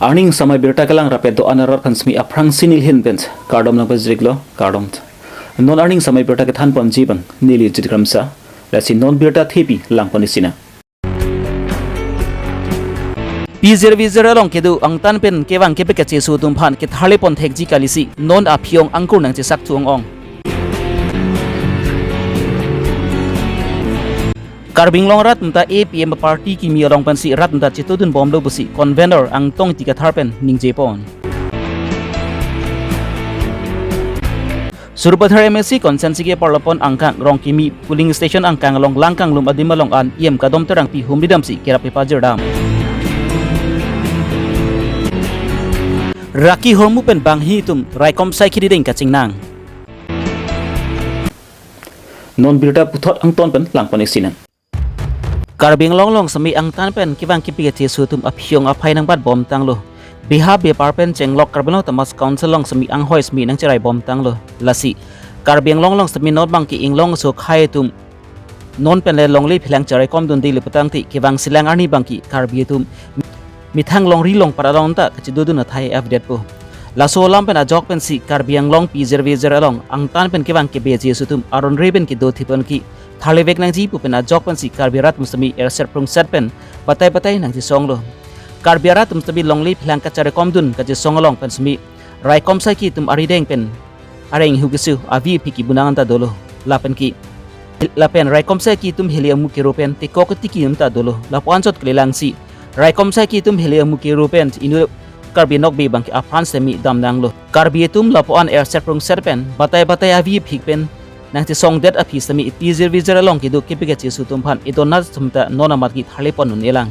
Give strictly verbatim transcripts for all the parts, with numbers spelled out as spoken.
Arni samai birta kelang rapet do-an arat aphan semi aphrangsi neli ahin pen kardom nangpajirlo, kardom. Non arni samai birta kethan ponji abang neli Jit Kramsa, lasi non birta thepi lang pon isi nang. Pijir vijir along kedo angtan pen kevang kepikechesoi atum aphan ketharli pon thekji kalisi non aphi-ong angkur nangchesak thu ong ong. Karbi Anglong rat menta A P M party kimi along pensi rat menta chetudun bomlo pusi convenor Angtong Ingti Kathar pen ningje pon. Sarupathar M A C constituency ke parlapon angkang Rongkimi polling station angkang along langkanglum adim along an E M Kadom Terangpi humri damsi kerap pajir dam. Raki hormu pen banghi atum raikom sai kiri deng kachingnang. Non birta puthot angton pen lang pon isi nang. Karbi Anglong along semi angtan pen kevang kepikechesoi atum aphi-ong aphai nangbat bomtanglo. Beha bepar pen chenglok Karbi Anglong Autonomous Council along semi anghoi semi nangcherai bomtanglo. Lasi Karbi Anglong along semi non abangke inglong aso akhai atum non pen le longle phelang cherai komdunde le putangte kevang silang arni abangke Karbi atum methang longri longpat along ta kachedodun athai avedetpo. Laso alam pen ajok pensi Karbi Anglong pijir vijir along angtan pen kevang kepikechesoi atum aron re pen kedo thip anke tharlevek nangji pu pen ajok pensi Karbi arat atum semi erset prungset pen batai batai nangchesonglo. Karbi arat atum semi longle phelang kacherai komdun kachesong along pen semi raikom sai ke atum arideng pen areng hu kesu avi aphi kebunang anta dolo. Lapen ke, lapen raikom sai ke atum heli amu kero pen tekok tiki anta dolo. Lapu-an chot kelelangsi raikom sai ke atum heli amu kero pen inut Karbi nokbe abangke aphan semi damnanglo. Karbi atum lapu-an erset prungset pen batai batai avi aphi pen nangchesongdet aphi semi pijir vijir along kedo kepikechesoi atum aphan idonat sumta non amat ke tharli pon un-elang.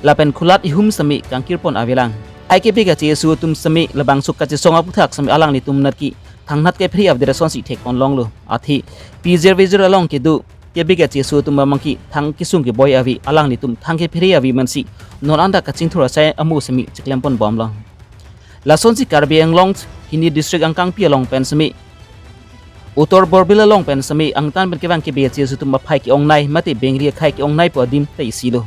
Lapen khulat ihum semi kangkir pon avelang. Ai kepikechesoi atum semi labangso kachesong aputhak semi alanglitum nat ke thangnat kephere avedet asonsi thek pon longlo. Athe pijir vijir along kedo kepikechesoi atum abangke thang kesung keboi ave, alanglitum thang kephere ave mansi non anta kachingthur asai amo semi chiklem pon bomlo. Lasonsi Karbi Anglong hini district angkangpi along pen semi Uttar Borbil along pen semi angtan pen kevang kepikechesoi atum aphai ke-ongnei mate bengri akhai ke-ongnei pu adim ta isilo.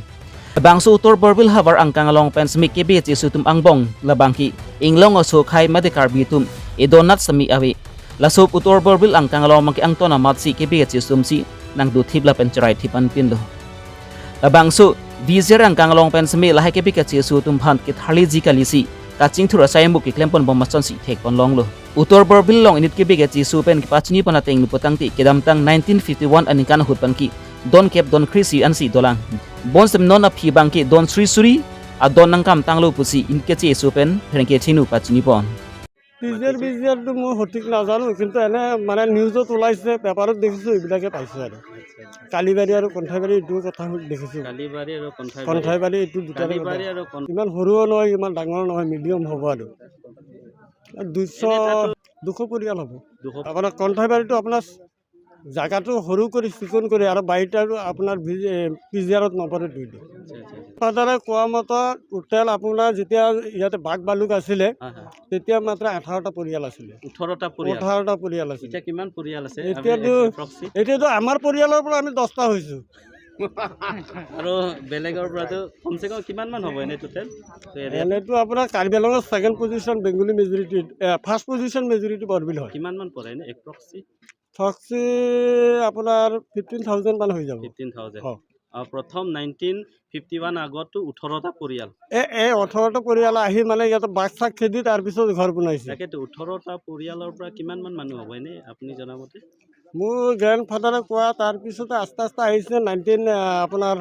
Bangso Uttar Borbil havar angkang along pen semi kepikechesoi atum angbong labangke inglong aso akhai mate Karbi atum idonat semi ave. Laso Uttar Borbil angkang along abangke angton amatsi kepikechesoi atumsi nangdo thip lapen cherai thip anpinlo. Labangso vijir angkang along pen semi lahai kepikechesoi atum aphan ketharliji kalisi kachingthur asai amo keklem pon bom asonsi thek pon longlo. Uttar Borbil along inut kepikechesoi pen kepachini pon ateng lo putangte kedamtang nineteen fifty-one aningkan ahut abangke don kep don kre-isi ansi dolang. Bonsem non aphi abangke don suri suri adon nangkam tanglo pusi inut kechesoi pen pherangke chinu pachini pon. PGR, পিজিআৰটো মই সঠিক নাজানো, কিন্তু এনে মানে নিউজত ওলাইছে, পেপাৰত দেখিছোঁ, এইবিলাকে পাইছোঁ আৰু। কালিবাৰী আৰু কণ্ঠাইবাৰী এইটো কথা দেখিছোঁ। কালিবাৰী আৰু কণ্ঠাইবাৰী। কণ্ঠাইবাৰী এইটো দুটা কথা। কালিবাৰী আৰু কণ- ইমান সৰুও নহয়, ইমান ডাঙৰ নহয়, মিডিয়াম হ'ব আৰু। দুইশ, এনে তাতো দুশ পৰিয়াল হ'ব। দুশ। আপোনাৰ কণ্ঠাইবাৰীটো আপোনাৰ জাগাটো সৰু কৰি, চিকুণ কৰি, আৰু বাৰীত আৰু আপোনাৰ ভি-, এ, পিজিআৰত নপৰে দুইটো। আচ্ছা, আচ্ছা, আচ্ছা। ফাদাৰে কোৱা মতে টোটেল আপোনাৰ যেতিয়া ইয়াতে বাঘ ভালুক আছিলে, হয়, হয়। তেতিয়া মাত্ৰ আঠাৰটা পৰিয়াল আছিলে। ওঠৰটা পৰিয়াল? ওঠৰটা পৰিয়াল আছিলে। এতিয়া কিমান পৰিয়াল আছে? এতিয়াতো, আমি এপ্ৰক্সি? এতিয়াতো আমাৰ পৰিয়ালৰ পৰা আমি দহটা হৈছোঁ। আৰু বেলেগৰ পৰাতো কমচে কম কিমান মান হ'ব এনে টোটেল? তো এৰিয়া? এনেতো আপোনাৰ কাৰ্বি আংলঙত ছেকেণ্ড পজিশ্যন বেংগলী মেজৰিটি, এ, ফাৰ্ষ্ট পজিশ্যন মেজৰিটি বৰবিল হয়। কিমান মান পৰে এনে এপ্ৰক্সি? থকচি আপোনাৰ ফিফটিন থাউজেণ্ড মান হৈ যাব। Fifteen thousand. হয়। আৰু প্ৰথম নাইনটিন ফিফটি ওৱান আগততো ওঠৰটা পৰিয়াল। এ, এই ওঠৰটা পৰিয়াল আহি মানে ইয়াতে বাঘ চাঘ খেদি তাৰপিছত ঘৰ বনাইছে। তাকেতো, ওঠৰটা পৰিয়ালৰ পৰা কিমান মান মানুহ হ'ব এনে আপুনি জনামতে? মোৰ গ্ৰেণ্ড ফাদাৰে কোৱা, তাৰপিছতে আস্তে আস্তে আহিছে নাইনটিন, আ, আপোনাৰ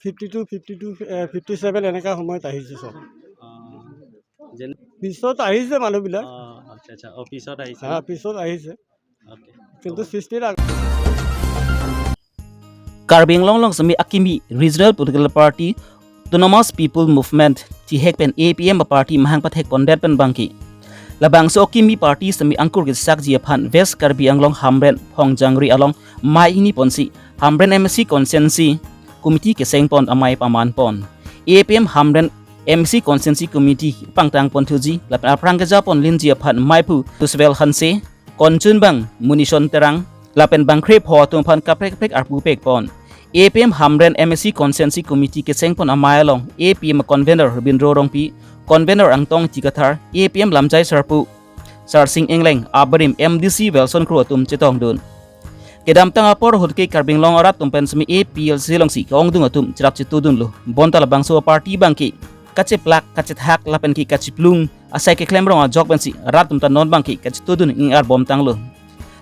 ফিফটি টু, ফিফটি টু, এ, ফিফটি ছেভেন এনেকা সময়ত আহিছে চব। অ, যেন- পিছত আহিছে মানুহবিলাক। অ, আচ্ছা, আচ্ছা। অ, পিছত আহিছে হা, ন? পিছত আহিছে। অ'কে। কিন্তু সৃষ্টিৰ আগ- Karbi Anglong along semi akimi Regional Political Party Autonomous People Movement chihek pen A P M party mahang pathek pondet pen abangke labangso akimi party semi angkur kesakji aphan West Karbi Anglong Hamren Phongjangri along mei hini ponsi Hamren M A C constituency committee keseng pon amei paman pon. A P M Hamren M A C constituency committee pangtang pon thuji lapen aphrang keja pon linji aphan meiphu Tuswel Hanse, konchun abang Munison Terang, lapen bangkre pho atum aphan kaprek kaprek arpu pek pon. A P M Hamren M A C Constituency Committee kechengpon amei along A P M convener Rabindra Rongpi, convener Angtong Tigathar, A P M Lamjai Sarpo, Sarsing Engleng, abarim M D C Welson Kro atum chetongdun. Kedamtang apor ahut ke Karbi Anglong arat atum pen semi A P H L C alongsi ke-ongdung atum cherap chetudunlo. Bonta labangso aparty abangke kacheplak, kachethak lapen ke kachiplung asai keklem rong ajok pensi rat atum ta non abangke kachetudun ing-ar bomtanglo.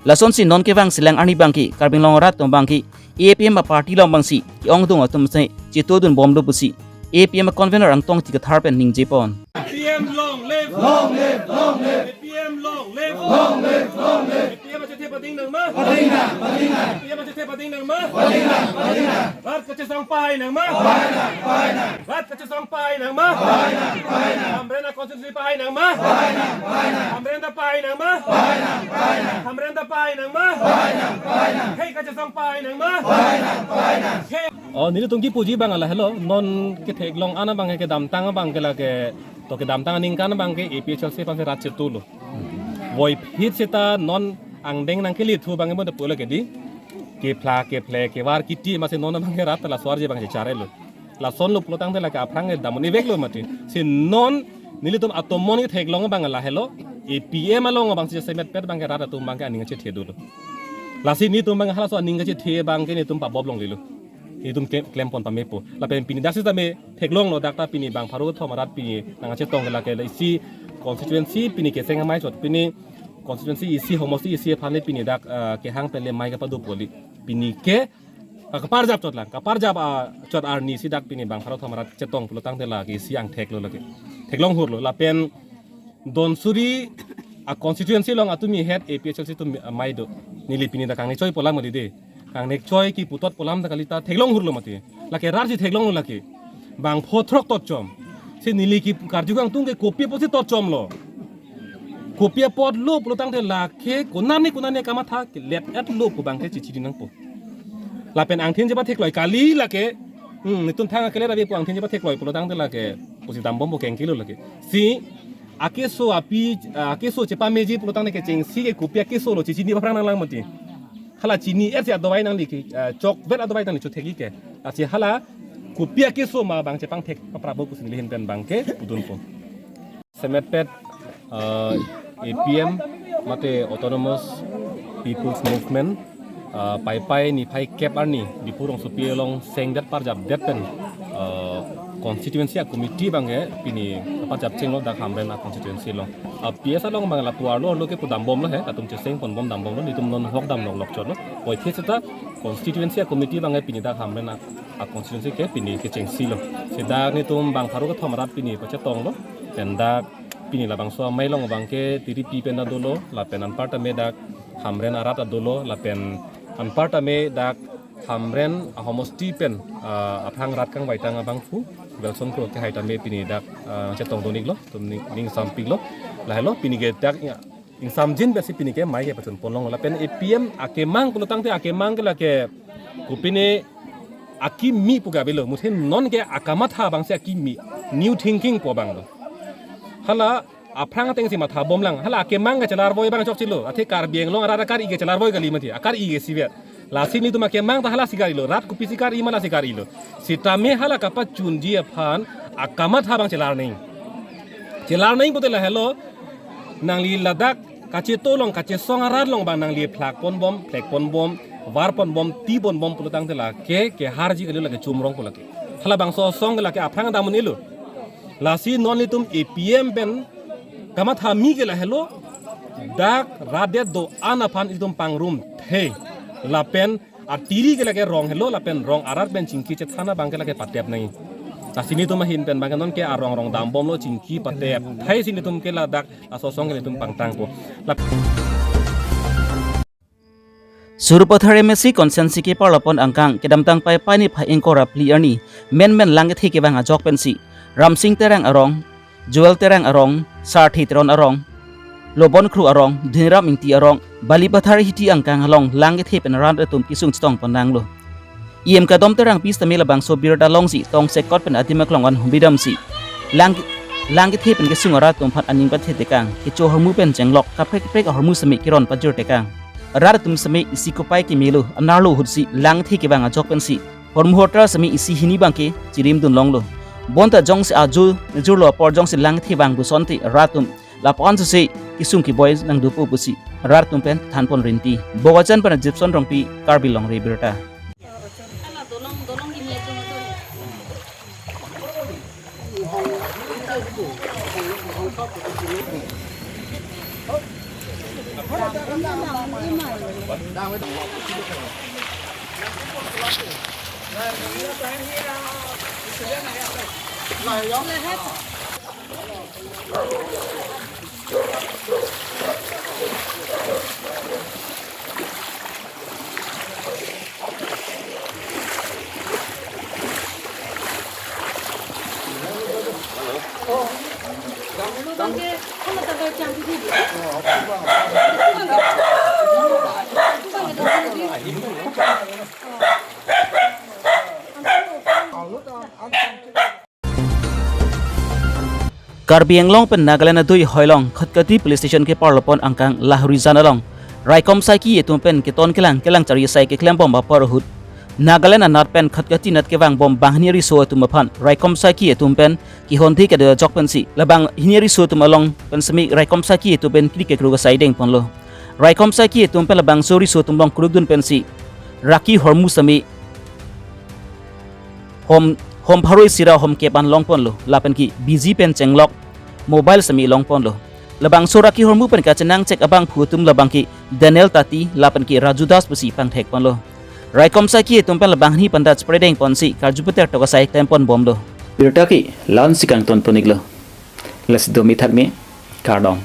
Lasonsi non kevang selang arni abangke Karbi Anglong arat atum abangke A P M aparty along abangsi ke-ongdung atum si chetudun bomlo pusi A P M convener Angtong Tigathar pen ningjepon. A P M long live! Long live! Long live! A P M long live! Long live! Long live! A P M achethe pading nangma? Pading nang! Pading nang! A P M achethe pading nangma? Pading nang! Pading nang! Rat kachesong pahai nangma? Pahai nang! Pahai nang! Rat kachesong pahai nangma? Pahai nang! Pahai nang! Hamren a constituency pahai nangma? Pahai nang! Pahai nang! Hamren ta pahai nangma? Pahai nang! Pahai nang! Hamren ta pahai nangma? Pahai nang! Pahai nang! Hei kachesong pahai nangma? Pahai nang! Pahai nang! Hei Oh, nelitum kipuji abang lahelo, non ketheklong an abangke kedamtang abangke lake, to kedamtang aningkan abangke A P H L C abangke rat chetulo. Voiphit seta non angdeng nangkele thu abangke mo de pulo ke di. Kephla, kephle, kevar kiti masi non abangke rat la so-arji abangke charelo. Lasonlo pulotangte lake aphrang ke dam un-e veklo mati. Si non nelitum atomon ketheklong abang lahelo, A P M along abangsi semetpet abangke rat atum abangke aning kachethe dolo. Lasi nelitum abang halaso aning kachethe abangke nelitum pabop longlelo. Nelitum klem, klempon pamepo. Lapen pini dak sitame theklonglo, dak ta pini bang pharo kethom arat pini nangkachetong ke lake la isi constituency pini kecheng amei chot, pini constituency isi, homosti isi aphan le pini dak, ah, kehang pen le mei kapado poli. Pini ke, ah, kaparjap chot lang, kaparjap, ah, chot arni si dak pini bang pharo kethom arat chetong pulotangte lake isi angtheklo lake. Theklong hurlo lapen Donsuri a constituency along atumi het A P H L C atum amei do. Neli pini ta kangnek choi polam kali de. Kangnek choi kipu tot polam ta kali ta theklong hurlo mati. Lake rarji theklonglo lake. Bang pho throk tot chom. Si neli kipu karju kangtung ke kopi apotsi tot chomlo. Kopi apotlo pulotangte lake konane konane kamatha ke let-etlo pu abangke chichini nangpo. Lapen angthin chepathekloi kali lake. Hmm, nelitum thang akele rabi pu angthin chepathekloi pulotangte lake pusi dambompo kengkilo lake. Si akeso api, ah, akeso chepameji pulotangte kechengsi ke kopi akesolo chichini aphrang nanglang mati. Hala chini-etsi adovai nangli ke, ah, chokvet adovai nangli chothekji ke. Lasi hala kopi akeso ma abang chepangthek paprappo pusi neli ahin pen abangke pudunpo. Semetpet, ah, A P M mate Autonomous People's Movement, ah, Paipai niphai kep arni Diphu rongsopi along sengdet parjapdet pen, ah, constituency a committee abangke pini parjap chenglo dak Hamren a constituency along. Ah, P S along abang lapu arlo arlo ke pu dambomlo he, latum chesengponbom dambomlo, nelitum non hok dam longlok chotlo. Voiphit seta constituency a committee abangke pini dak Hamren a, a constituency ke pini kechengsilo. Si dak nelitum bang pharo kethom arat pini pachetonglo. Pen dak pini labangso amei along abangke tiripi pen ta dolo, lapen anparta me dak Hamren arat ta dolo, lapen anparta me dak Hamren ahomosti pen, ah, aphrang rat kangvaitang abangphu Welson Kro kehai tame pini dak, ah, chetongdun-iklo, tum ning, ning sampiklo. Lahelo pini ke dak ya, ingsamjin pensi pini ke mei ke pachunpon longlo lapen A P M akemang pulotangte akemang ke lake kopine akimi pu ke avelo, muthe non ke akamatha abangsi akimi, new thinking pu abanglo. Hala aphrang atengsi mathabomlang, hala akemang ke chelarvoi abang chokchelo, athe Karbi Anglong arat akar-i ke chelarvoi kali mati, akar-i ke isivet. Lasi nelitum akemang ta halasi kar-ilo, rat kopisi kar-i ma lasi kar-ilo. Sitame hala kapachunji aphan akamatha abang chelar nang. Chelar nang pute lahelo, nangli ladak kacheto along kachesong arat along abang nangli phlakponbom, phlekponbom, varponbom, tiponbom pulotangte lake keharji kalilo, lake chumrongpo lake. Halabangso asong ke lake aphrang dam un-elo. Lasi non nelitum A P M pen kamathami ke lahelo, dak rat det do-an aphan itum pangrumthe. Lapen atiri ke lake rong helo, lapen rong arat pen chingki chethan abangke lake patep nang. Lasi nelitum ahin pen abangke nonke arong rong dambomlo, chingki patepthai si nelitum ke ladak laso asong ke nelitum pangtangpo. Lap- Sarupathar M A C constituency keparlapon angkang kedamtang Paipai niphai ingkoi ra phli arni menmen lang kethe kevang ajok pensi Ramsing Terang arong, Joel Terang arong, Sarthe Teron arong, Lobon Kro arong, Dhoniram Ingti arong, Balipathar Hiti angkang along lang kethe pen rat atum kesung chetongpon nanglo. E M Kadom Terangpi sitame labangso birta alongsi tongsekot pen adim aklong an humbi damsi lang, lang kethe pen kesung arat atum aphan aning pathe tekang, kecho ahormu pen chenglok, kaprek kaprek ahormu sitame keron pajir tekang. Rat atum sitame isi kopai kemelo, anerlo ahutsi lang kethe kevang ajok pensi Hormu hotra semi isi hini abangke chirim dunlonglo. Bonta jongsi ajo nejurlo apor jongsi lang thevang pusonte rat atum lapu-an sese kesung keboi nangdopo pusi rat atum pen thanpon rinti. Bokajan pen Gibson Rongpi, Karbi Longri Abirta. Karbi Anglong pen Nagaland adui hoilong Khatkhati Police Station keparlopon angkang Lahorijan along raikom saiki atum pen keton kelang kelang chari asai keklembom apor ahut Nagaland anat pen Khatkhati anat kevangbom banghini ariso atum aphan raikom saiki atum pen kehonde kedo ajok pensi labang hini ariso atum along pen semi raikom saiki atum pen kri kekru asai dengponlo. Raikom saiki atum pen labangso riso atum along krukdun pensi raki hormu semi hom hom pharo isi ra hom kep an longponlo, lapen ke biji pen chenglok mobile semi longponlo. Labangso raki hormu pen kachenangchek abangphu atum labang ke Daniel Tati lapen ke Raju Das pusi pangthekponlo. Raikom saiki atum pen labanghini aphan ta chepredengponsi karju peter tok asai klempon bomlo. Birta ke la-ansi kangtonpon iklo. Lasi domi thakmi, kardom.